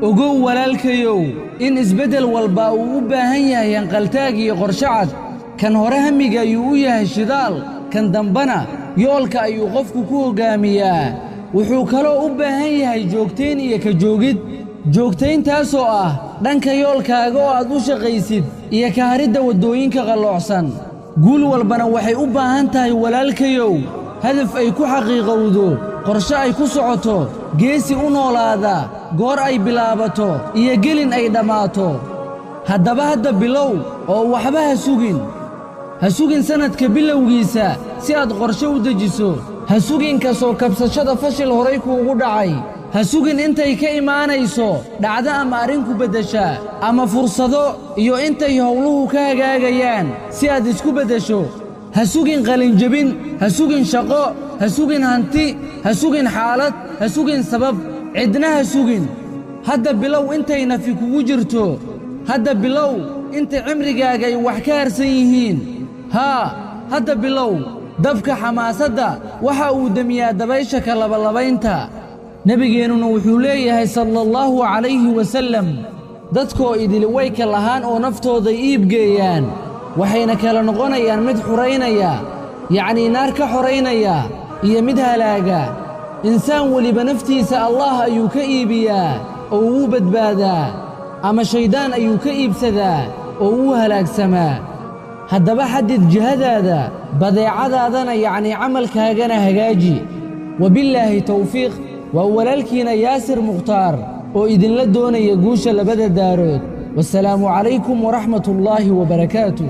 Ogow walaalkayow in isbeddel walba uu u baahan yahay hanqaltaag iyo qorshe cad. Kan hore hamiga ayuu u yahay shidaal, kan dambana yoolka ayuu qofku ku hoggaamiyaa. Wuxuu kaloo u baahan yahay joogtayn iyo ka joogid, joogtayntaasoo ah dhanka yoolkaaga oo aad u shaqaysid iyo ka haridda waddooyinka qalloocsan. Guul walbana waxay u baahan tahay walaalkayow hadaf ay ku xaqiiqowdo, qorshe ay ku socoto, geesi u noolaada goor ay bilaabato iyo gelin ay dhammaato. Haddaba hadda bilow oo waxba ha sugin. Ha sugin sannadka bilowgiisa si aad qorshe u dejiso. Ha sugin ka soo kabsashada fashil horay kuugu dhacay. Ha sugin intay ka imaanayso dhacdo ama arrin ku beddesha ama fursado iyo intay howluhu ka hagaagayaan si aad isku beddesho. Ha sugin qalinjebin, ha sugin shaqo, ha sugin hanti, ha sugin xaalad, ha sugin sabab, cidna ha sugin. Hadda bilow intay nafi kugu jirto. Hadda bilow inta cimrigaaga ay wax ka harsan yihiin. Haa, hadda bilow. Dabka xamaasadda waxa uu demiyaa dabaysha ka labalabaynta. Nebigeennuna wuxuu leeyahay sala allahu calayhi wasallam, dadkoo idili way kalahaan oo naftooda iib geeyaan, waxayna kala noqonayaan mid xuraynaya, yacnii naar ka xoraynaya, iyo mid halaaga. Insaan weliba naftiisa Allaah ayuu ka iibiyaa oo wuu badbaadaa, ama shayddaan ayuu ka iibsadaa oo wuu halaagsamaa. Haddaba xaddid jihadaada, badeecadaadana yacnii camalkaagana hagaaji. Wabillaahi tawfiiq. Waa walaalkiina Yaasir Mukhtaar oo idinla doonaya guusha labada daarood. Wassalaamu calaykum waraxmatullaahi wabarakaatu.